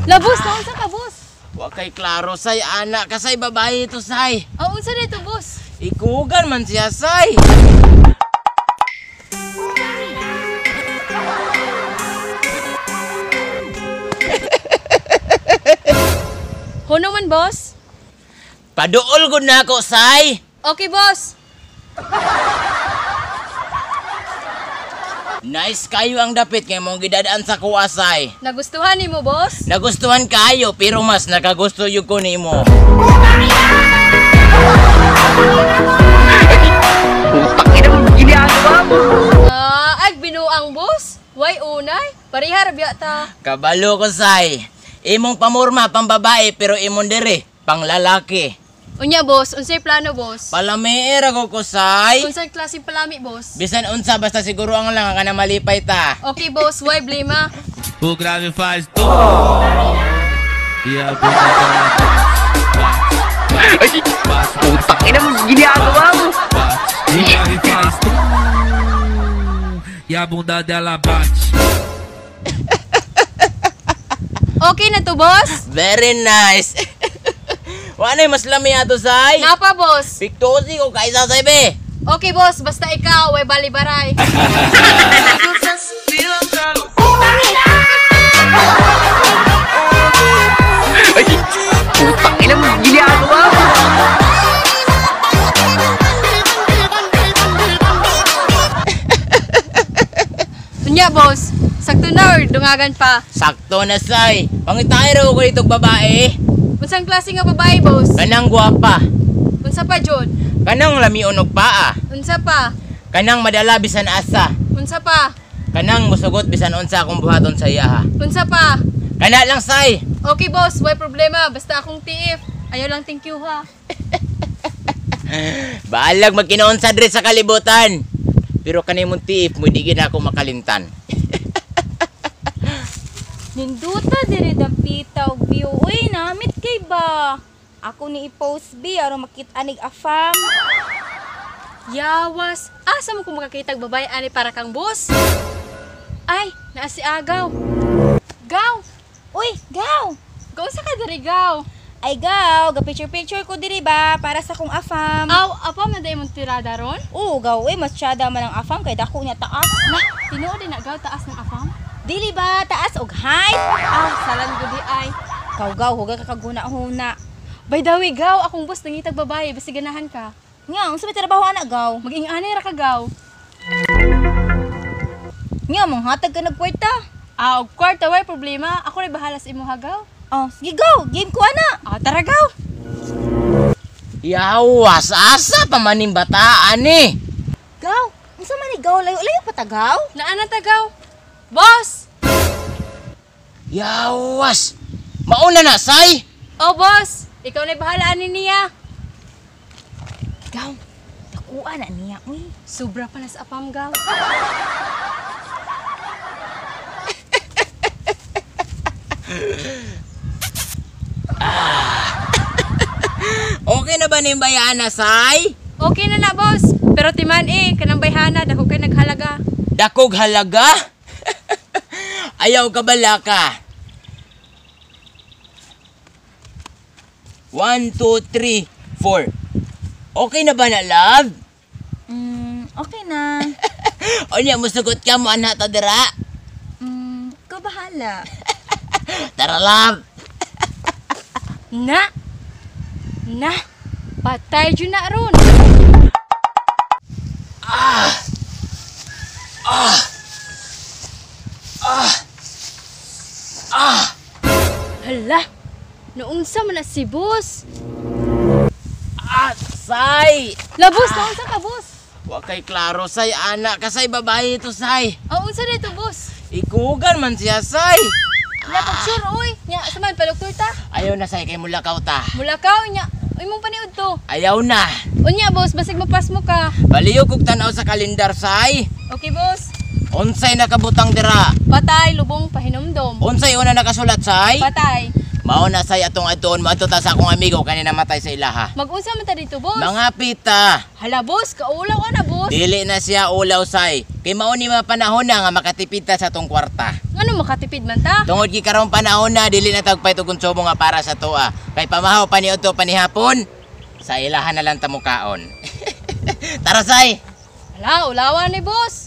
Labos, naunsa ka, boss? Wa kay klaro say anak kasay babae ito say. Ah, unsa na ito, boss? Ikugan man siya say. Huno man, boss? Paduol gud na ako say. Okay, boss. Nice kayo ang dapit kay mong gidadaan sa kuha say. Nagustuhan nimo, boss? Nagustuhan kayo pero mas nakagusto yun ko nimo. Ah, ag binuang, boss. Way unay? Pareha ra biya ta. Kabalo ko say. Imong pamurma pang babae pero imong dire pang lalaki. Unya, boss, unsay plano, boss? Palamier ako ko say. Unsay klaseng palami, boss? Bisan unsa basta siguro ang lang ang kana malipay ta. Okay, boss, why blema? O grave faz tum. E a bunda dela bate, bate, Putang ina mo, ginagawa mo. bate. O grave faz tum. E a bunda dela bate. Okay na to, boss? Very nice. Wala mas lami ato say. Napa, boss? Piktosi ko kaisa say be. Okay, boss, basta ikaw, way balibaray. Putang ina mo, ginagawa mo. Unya, boss, sakto na or dungagan pa? Sakto na say. Pangitay raw ko itong babae. Unsang klase nga babae, boss? Kanang gwapa. Unsa pa, John? Kanang lamion og paa. Unsa pa? Kanang madala bisan asa. Unsa pa? Kanang musugot bisan unsa akong buhaton sa iya ha. Unsa pa? Kana lang say. Okay, boss, way problema. Basta akong TF. Ayaw lang thank you, ha? Balag magkinoon sa dre sa kalibutan. Pero kanimong tiip mo di gid ako makalimtan. Ninduta diri dapita og view. Uy, namit kay ba? Ako ni i-post bi aron makita nig afam. Yawas! Asa mo kung makakitag babae ani para kang boss? Ay, naa si Agaw. Gaw! Uy, gaw. Gaw sa ka diri, gaw? Ay gaw, ga picture picture ko diri ba para sa kong afam. Aw, apam na dayong tirada ron? Oo, gaw, uy, mas tsada man ang afam kay dako niya taas. Na, tinuod din na gaw taas ng afam? Dili ba taas og height? Aw, salan gudi ay. Gaw gaw, huwag ka kaguna-huna. By the way, gaw, akong boss nangitag babae, basi ganahan ka. Nya, unsa may trabaho ana gaw? Maging anay ra ka, gaw. Nya, manghatag ka nagkwarta. Ah, og kwarta way problema. Ako ray bahala sa imo ha, gaw. Oh, sige gaw, game ko ana. Ah, tara gaw. Yawas asa pa maning bataan ni. Gaw, unsa man ni gaw layo-layo pa ta gaw? Naa na ta, gaw. Boss! Yawas. Mauna na say. Oh, boss! Ikaw na bahala ani niya. Gaw, dakuan na niya, uy. Sobra pa na sa apam, gaw. Okay na ba ning bayana say? Okay na na, boss. Pero timan eh, kanang bayhana, dako kay naghalaga. Dakog halaga? Ayaw ka balaka. 1, 2, 3, 4. Okay na ba na, love? Okay na. Unya, musugot ka mo, anak ta dira. Ikaw bahala. Tara, love. Na! Na! Patay dyan na ron. Ah! Ah! Ah! Ah! Hala! Naunsa man na si boss. Ah! Say! Labos, naunsa ka, boss? Wa kay klaro, say, anak. Kasay babae ito, say. Ah, unsa na ito, boss? Ikugan man siya, say. Wala pag sure, uy. Nya, sa man, paluktor ta. Ayaw na, say, kay mulakaw ta. Mulakaw, nya. Uy, mong paniud to. Ayaw na. Unya, boss, basig mapas mo ka. Baliw kog tanaw sa kalendar, say. Okay, boss. Unsay nakabutang dira? Patay, lubong, pahinumdom. Unsay una nakasulat, say? Patay. Mao na say atong aton, moadto ta sa akong amigo kani namatay sa ilaha. Mag-unsa man ta dito, boss? Mga pita. Hala, boss, kaulaw ka na, boss. boss. Dili na siya ulaw, say. Kay mao ni mga panahon na nga makatipid ta sa tong kwarta. Ngano makatipid man ta? Tungod kay karong panahon na dili na tagpay og konsumo nga para sa toa. Kay pamahaw pa ni udto panihapon, sa ilahan na lang ta mukaon. Tara, say. Hala, ulawan ni boss.